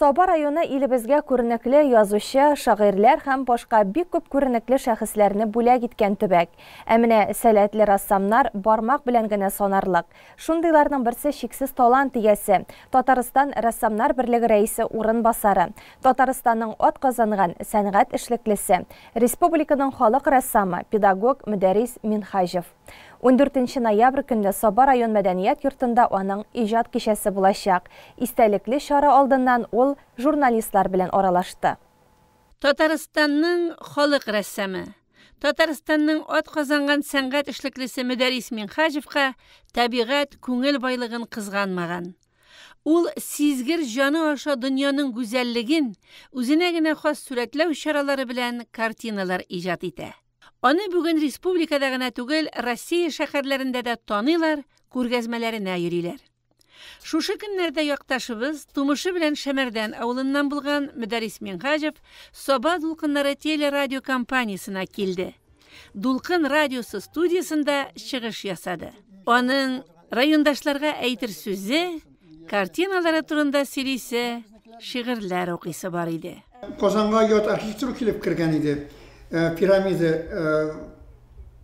Саба районы илебезгә күренекле язучы, шагыйрьләр һәм башка бик күп күренекле шәхесләрне бүләк иткән төбәк. Ә менә сәләтле рассамнар бармак белән генә санарлык. Шундыйларның берсе чиксез талант иясе, Татарстан Рәссамнар берлеге рәисе урынбасары, Татарстанның атказанган сәнгать эшлеклесе, республиканың халык рәссамы, педагог Мөдәрис Минһаҗев. Ундүртенче ноябрь көнне Саба район мәдәният йортында аның иҗат кичәсе булачак. Истәлекле чара алдыннан ул журналистлар белән аралашты. Татарстанның халык рәссамы, Татарстанның атказанган сәнгать эшлеклесе Мөдәрис Минһаҗевка табигать күңел байлыгын кызганмаган. Ул сизгер җаны аша дөньяның гүзәллеген үзенә генә хас сурәтләү чаралары белән картиналар иҗат итә. Аны бүген республикада гына түгел, Россия шәһәрләрендә дә таныйлар, күргәзмәләренә йөриләр. Шушы көннәрдә якташыбыз, тумышы белән Шәмәрдән авылыннан булган Мөдәрис Минһаҗев Саба дулкыннары телерадиокомпаниясенә килде. Дулкын радиосы студиясендә чыгыш ясады. Аның райондашларга әйтер сүзе, картиналары турында сөйлисе, шигырьләр укыйсы бар иде. Казанга ят архитектура килеп кергән иде, пирамида.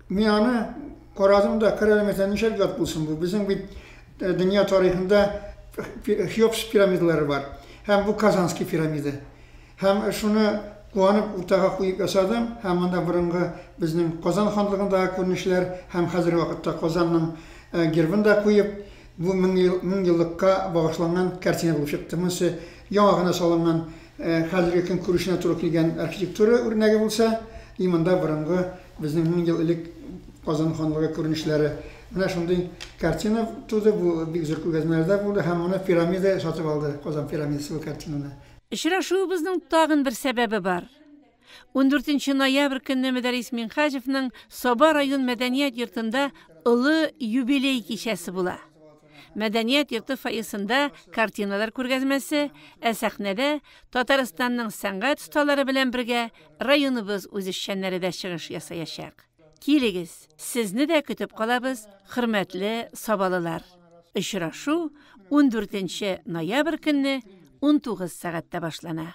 Мин аны карадым да, карале, мәсәлән, нишләп ят булсын бу? Безнең бит дөнья тарихында Хеопс пирамидалары бар. Һәм бу Казанский пирамида. Һәм шуны куанып уртага куеп ясадым. Һәм монда борынгы безнең Казан ханлыгындагы күренешләр һәм хәзерге вакытта Казанның гербын да куеп, бу мең еллыкка багышланган картина булып чыкты. Монысы яңа гына салынган, хәзерге көн күрешенә туры килгән архитектура үрнәге булса, и монда борынгы безнең 1000 ел элек Казан ханлыгы күренешләре. Менә шундый картина туды, бу бик зур күргәзмәләрдә булды һәм моны Пирамида сатып алды, Казан пирамидасы бу картинаны. Очрашуыбызның тагын бер сәбәбе бар. Ундүртенче ноябрь көнне Мөдәррис Минһаҗевның Саба район мәдәният йортында олы юбилей кичәсе була. Мәдәният йорты фойесында картиналар күргәзмәсе, ә сәхнәдә Татарстанның сәнгать осталары белән бергә районыбыз үзешчәннәре дә чыгыш ясаячак. Килегез, сезне дә көтеп калабыз, хөрмәтле сабалылар! Очрашу ундүртенче ноябрь көнне 19 сәгатьтә башлана.